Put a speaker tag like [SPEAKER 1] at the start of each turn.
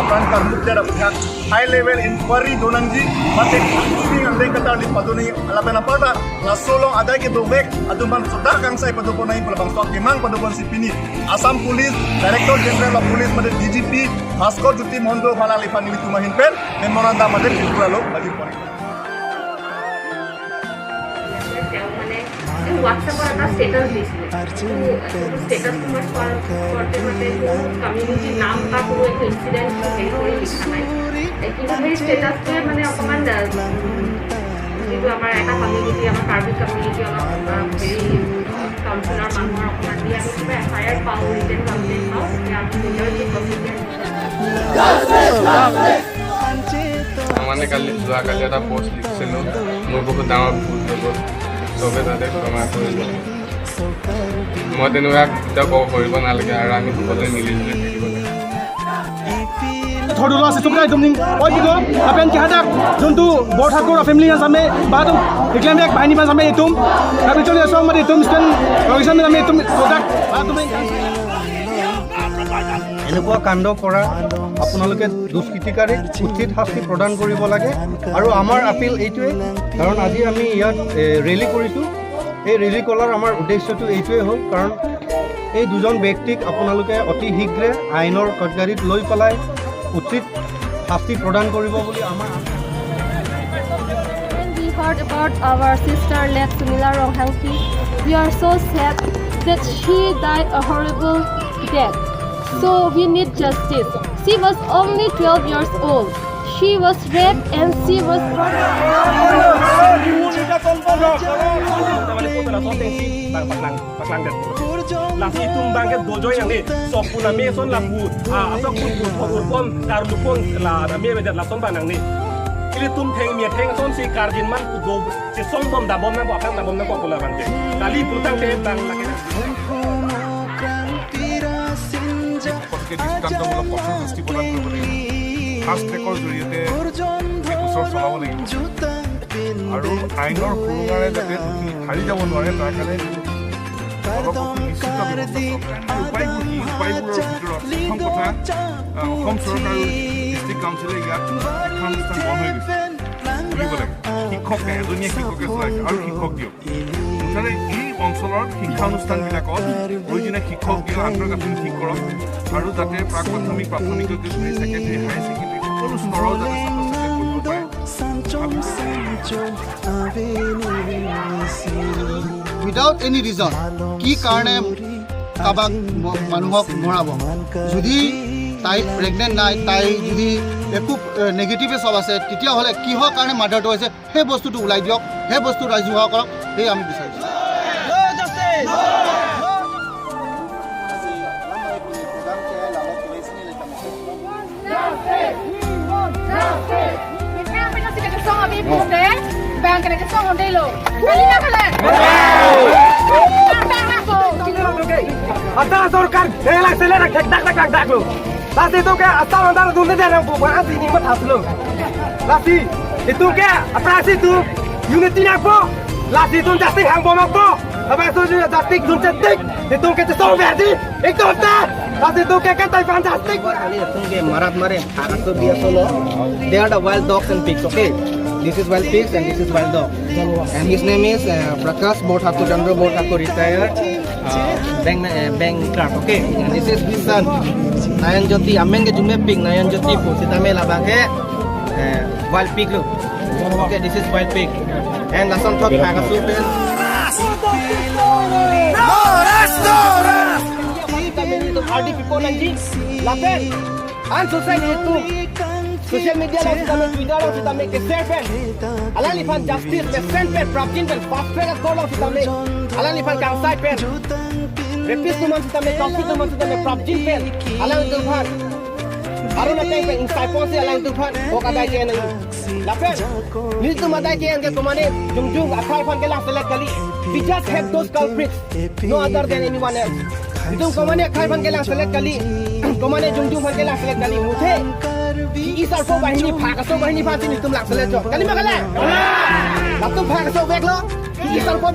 [SPEAKER 1] Apran karmut da high level inquiry donangji mate ang leng katar li paduni alapen aparta la solong adai ke dobek aduman sudah kang sai padupon nai palabang sok kimang padupon sipini Assam Police, Director General of Police mate DGP Bhaskar Jyoti Mahanta phala lipan nimi tumahin pen memorandum mate Tripura lo bagi poni.
[SPEAKER 2] তেওঁ মানে এই হোৱাটছএপত এটা status দিছিলে। ষ্টেটাছটো মই চোৱাৰ ওপৰতে মানে কোনো কমিউনিটিৰ নাম বা কোনো একো ইনচিডেণ্ট হেৰি কৰি লিখা নাই। কিন্তু সেই ষ্টেটাছটোৱে মানে অকণমান যিটো আমাৰ এটা কমিউনিটি, আমাৰ কাৰ্বি কমিউনিটি, অলপ হেৰি কাউন্সিলৰ মানুহৰ অকণমান দি আমি কিবা এফ I R পাওঁ, ৰিটেন কমপ্লেইন পাওঁ, তেতিয়া আমি নিজৰ যি প্ৰচিডিয়াৰ
[SPEAKER 3] মানে কালি, যোৱাকালি এটা পষ্ট লিখিছিলোঁ। মোৰ বহুত ডাঙৰ ভুল হৈ গ'ল। চবে তাতে ক্ষমা কৰিলে। মই তেনেকুৱা কেতিয়াও কৰিব নালাগে আৰু আমি সকলোৱে মিলি জুলি থাকিব লাগে।
[SPEAKER 4] Thodulo si sukrai dumning oi bigo apen ki hadak juntu Borthakur family same ba tum iklam ek bahini ba same itum abi choli asong mari itum stand organization same itum sodak ba tum.
[SPEAKER 5] এনেকুৱা কাণ্ড কৰা আপোনালোকে দুষ্কৃতিকাৰীক উচিত শাস্তি প্ৰদান কৰিব লাগে। আৰু আমাৰ আপিল এইটোৱে, কাৰণ আজি আমি ইয়াত ৰেলী কৰিছোঁ। এই ৰেলী কৰাৰ আমাৰ উদ্দেশ্যটো এইটোৱে হ'ল, কাৰণ এই দুজন ব্যক্তিক আপোনালোকে অতি শীঘ্ৰে আইনৰ কটগাৰীত লৈ পেলাই উচিত শাস্তি প্ৰদান কৰিব বুলি আমাৰ
[SPEAKER 6] When we heard about our sister late Sunila Ronghangpi, we are so sad that she died a horrible death. So we need justice. She was only 12 years old. She was raped and she was burned.
[SPEAKER 7] Lasi tumbang ke dojo yang ni sok puna me son la pu a asok pun pu thor pon kar lu pon la na me me la son bang nang ni ili tum theng mi theng son si kar jin man ku do si song bom da bom na bo phang da bom na ko la bang ke kali pu tang te bang la ke.
[SPEAKER 8] সকলোকে দৃষ্টান্তমূলক কঠোৰ শাস্তি প্ৰদান কৰিব লাগিব। Fast ট্ৰেকৰ জৰিয়তে এই গোচৰ চলাব লাগিব আৰু আইনৰ সুৰুঙাৰে যাতে দোষী সাৰি যাব নোৱাৰে, তাৰ কাৰণে অলপ নিশ্চিত ব্যৱস্থা চৰকাৰে। উপায়বোৰ কি? উপায়বোৰৰ ভিতৰত প্ৰথম কথা, অসম চৰকাৰ আৰু ডিষ্ট্ৰিক্ট কাউন্সিলে ইয়াত শিক্ষানুষ্ঠান বন্ধ হৈ গৈছে বুলিব লাগে। শিক্ষক নাই, এজনীয়া শিক্ষকে চলাইছে আৰু শিক্ষক দিয়ক। মুঠতে এই অঞ্চলৰ শিক্ষানুষ্ঠানবিলাকত প্ৰয়োজনীয় শিক্ষক দিয়ক, আন্তঃগাঁথনি ঠিক কৰক আৰু যাতে প্ৰাক প্ৰাথমিক, প্ৰাথমিককে ধৰি ছেকেণ্ডেৰী, হায়াৰ ছেকেণ্ডেৰী সকলো স্তৰৰ যাতে ছাত্ৰ ছাত্ৰীয়ে পঢ়িব পাৰে।
[SPEAKER 9] উইদাউট এনি ৰিজন কি কাৰণে কাৰোবাক মানুহক মৰাব? যদি তাই প্ৰেগনেণ্ট নাই, তাই যদি একো নেগেটিভে চব আছে, তেতিয়াহ'লে কিহৰ কাৰণে মাৰ্ডাৰটো হৈছে, সেই বস্তুটো ওলাই দিয়ক, সেই বস্তু ৰাজহুৱা কৰক, সেই আমি বিচাৰিছোঁ।
[SPEAKER 7] Ata sarkar ela sele na khek dak dak dak lo lasi tu ke ata mandar dunde de na bu asi ni mat haslo lasi itu ke aprasi tu unity na po lasi tu justice hang bo mak po aba tu justice dun tik itu ke so berdi ekdom ta lasi tu ke kan tai fantastic.
[SPEAKER 5] Marat mare Agasto Bia solo. They are the wild dogs and pigs, okay? This is wild pigs and this is wild dog. And his name is Prakash Borthakur, Chandra Borthakur, retired bank clerk, okay? And this is his son, Nayan Jyoti. Amen ke jumme pig Nayan Jyoti Pusitame labake wild pig look. Okay, this is wild pig. And lasan thok Agasto pen.
[SPEAKER 7] No rest, no rest. RD people nanji lapen an society tu social media lang sita me Twitter lang sita me ke share pen alan ifan justice me send pen prabjin pen fast track ko lang sita me alan ifan kang sai pen rapist tu man sita me coffee tu man sita me prabjin pen alan tu fan aru na teng pen inside pon si alan tu fan ok adai ke nang lapen ni tu madai ke ang ke komane jung jung akhai fan ke lang select kali. We just have those culprits, no other than anyone else. Itu komane akhai fan ke lang select kali, komane jung jung fan ke lang select kali muthe isar po bahini phakaso bahini pha tin tum lang select jo kali makala latum phakaso bek lo. Viva!